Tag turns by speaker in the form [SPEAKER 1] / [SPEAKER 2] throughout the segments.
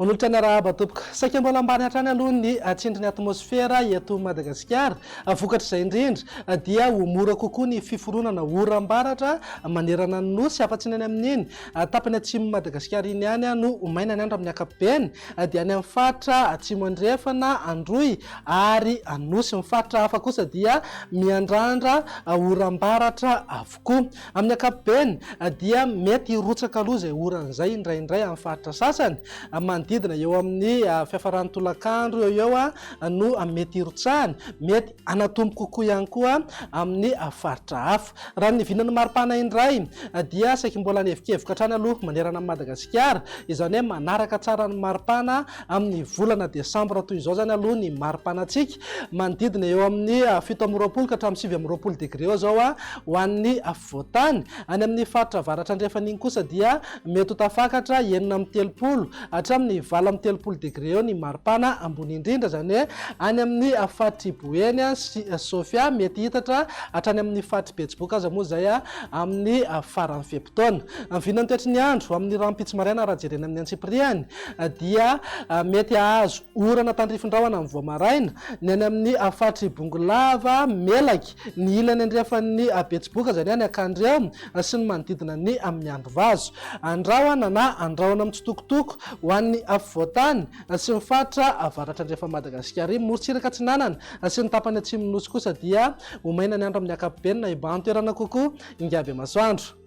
[SPEAKER 1] Manolotra ny arahaba tompoko. Saika mbola ambany hatrany aloha ny tsindrin'ny atmosfera eto Madagasikara. Vokatr'izay indrindra dia ho mora kokoa ny fiforonana oram-baratra manerana ny Nosy, afa-tsy ny any amin'iny tapany atsimon'i Madagasikara iny ihany no ho maina ny andro amin'ny ankapobeny, dia any amin'ny faritra atsimo andrefana, Androy ary Anosy. Ny faritra hafa kosa dia miandrandra oram-baratra avokoa. Amin'ny ankapobeny dia mety hirotsaka aloha izay orana izay indraindray amin'ny faritra sasany. Manodidina eo amin'ny fiafaran'ny tolakandro eo ho eo no mety hirotsahany. Mety hanatombo kokoa ihany koa amin'ny faritra hafa. Raha ny vinan'ny maripana indray dia saiky mbola nievokievoka hatrany aloha manerana an'i Madagasikara. Izany hoe manaraka tsara ny maripana amin'ny volana desambra toy izao izany aloha ny maripanantsika. Manodidina eo amin'ny 27 ka hatramin'ny 29 degre eo izao ho an'ny afovoan-tany. Any amin'ny faritra avaratra andrefana iny kosa dia mety ho tafakatra 36 hatramin'ny 38 degre eo ny maripana ambony indrindra, izany hoe any amin'ny faritr'i Boeny sy Sofia, mety hitatra hatrany amin'ny faritr'i Betsiboka aza moa izay amin'ny faran'ny fe-potoana. Ny vinan'ny toetry ny andro amin'ny rahampitso maraina raha jerena amin'ny antsipiriany dia mety hahazo orana tandrifin-drahona amin'ny vao maraina ny any amin'ny faritr'i Bongolava, Melaky, ny ilany andrefan'ny Betsiboka, izany hoe any Ankandreo sy ny manodidina ny Miandrivazo. Andrahona na andrahona mitsitokotoko ho an'ny afovoan-tany sy ny faritra avaratra andrefan'i Madagasikara iny. Morontsiraka atsinanana sy ny tapany atsimon'ny Nosy kosa dia ho maina ny andro amin'ny ankapobeny na hibahan-toerana kokoa ingaby masoandro.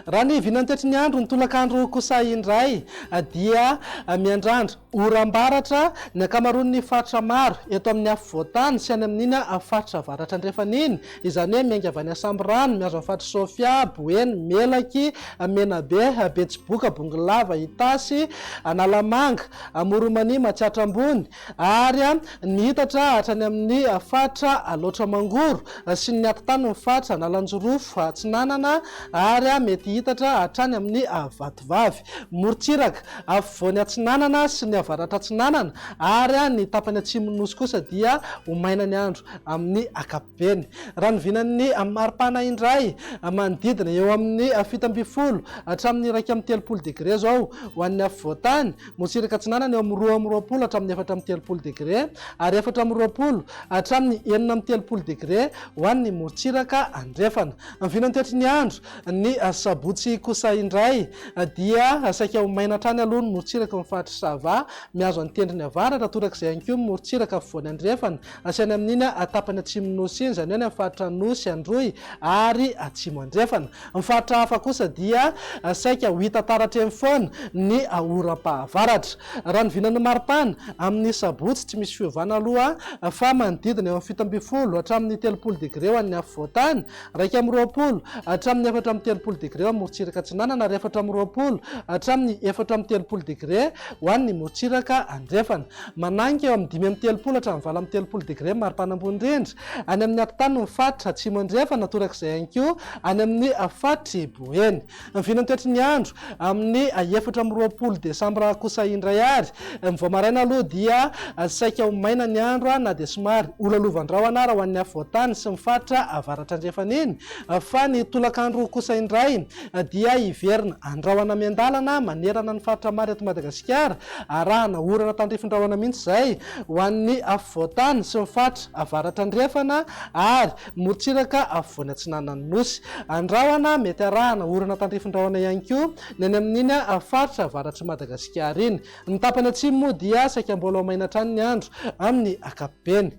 [SPEAKER 1] Raha ny vinan'ny toetry ny andro ny tolakandro kosa indray dia miandrandra oram-baratra ny ankamaroan'ny faritra maro eto amin'ny afovoan-tany sy any amin'iny faritra avaratra andrefana iny, izany hoe miainga avy any Asambirano, mihazo ny faritr'i Sofia, Boeny, Melaky, Menabe, Betsiboka, Bongolava, Itasy, Analamanga, Amoron'i-Mania, Matsiatra Ambony, ary nihitatra hatrany amin'ny faritra Alaotra Mangoro sy ny atitanin'ny faritra Analanjirofo Atsinanana ary mety hihitatra hatrany amin'ny Vatovavy. Morontsiraka afovoany atsinanana sy ny avaratra atsinanana ary ny tapany atsimon'ny Nosy kosa dia ho maina ny andro amin'ny ankapobeny. Raha ny vinan'ny maripana indray, manodidina eo amin'ny 17 hatramin'ny 31 degre izao ho an'ny afovoantany, Morontsiraka Atsinanana eo amin'ny 22 hatramin'ny 34 degre ary 24 hatramin'ny 36 degre ho an'ny morontsiraka andrefana. Ny vinantoetry ny andro ny sabotsy kosa indray dia saika ho maina hatrany aloha ny morontsiraky ny faritr'i Sava mihazo ny tendrony avaratra, torak'izay ihany koa ny morontsiraka afovoany andrefana sy any amin'iny tapany atsimon'ny Nosy iny, izany hoe any amin'ny faritra Anosy, Androy ary Atsimo Andrefana. Ny faritra hafa kosa dia saika ho hita taratra eny foana ny oram-pahavaratra. Raha ny vinan'ny maripana, amin'ny sabotsy tsy misy fiovana aloha fa manodidina eo amin'ny 17 hatramin'ny 30 degre ho an'ny afovoan-tany, 21 hatramin'ny 34 degre ho an'ny morontsiraka atsinanana ary 24 hatramin'ny 34 degre ho an'ny morontsiraka andrefana. Manainga eo amin'ny 35 hatramin'ny 38 degre ny maripana ambony indrindra any amin'ny atitany ny faritra Atsimo Andrefana, torak'izay ihany koa any amin'ny faritr'i Boeny. Ny vinantoetry ny andro amin'ny 24 desambra kosa indray ary ny vao maraina aloha dia saika ho maina ny andro na dia somary holalovan-drahona ara ho an'ny afovoan-tany sy ny faritra avaratra andrefana iny fa ny tolakandro kosa indray dia hiverina andrahona miandalana manerana ny faritra maro eto Madagasikara arahana orana tandrifin-drahona mihitsy izay ho an'ny afovoan-tany sy ny faritra avaratra andrefana ary morontsiraka afovoany atsinanan'ny Nosy. Andrahona mety arahana orana tandrifin-drahona ihany koa ny any amin'iny faritra avaratr'i Madagasikara iny. Ny tapany atsimo moa dia saika mbola ho maina hatrany ny andro amin'ny ankapobeny.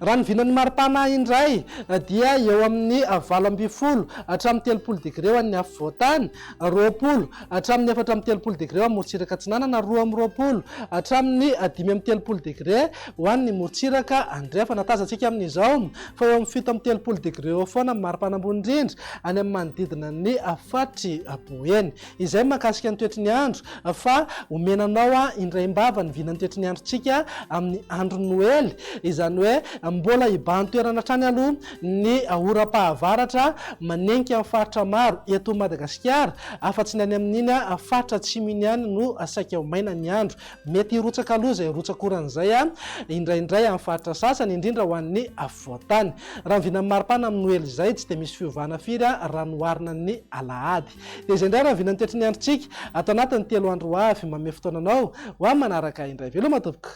[SPEAKER 1] Raha ny vinan'ny maripana indray dia eo amin'ny 18 hatramin'ny 30 degre ho an'ny afovoan-tany, 20 hatramin'ny 34 degre ho an'ny morontsiraka atsinanana, 22 hatramin'ny 35 degre ho an'ny morontsiraka andrefana. Tazantsika amin'izao fa eo amin'ny 37 degre eo foana ny maripana ambony indrindra any amin'ny manodidina ny faritr'i Boeny. Izay mahakasika ny toetry ny andro fa omena anao indraim-bava ny vinan'ny toetry ny androntsika amin'ny andron'ny Noely, izany hoe Mbola hibahan-toerana hatrany aloha ny oram-pahavaratra manenika ny faritra maro eto Madagasikara, afa-tsy ny any amin'iny faritra atsimo iny ihany no saika ho maina ny andro. Mety hirotsaka aloha izay rotsak'orana izay indraindray amin'ny faritra sasany, indrindra ho an'ny afovoan-tany. Raha ny vinan'ny maripana amin'ny Noely izay, tsy dia misy fiovana firy raha noharina ny alahady. Dia izay indray raha ny vinan'ny toetry ny androntsika ato anatin'ny 3 andro ho avy. Manome fotoana anao ho amin'ny manaraka indray. Veloma tompoko!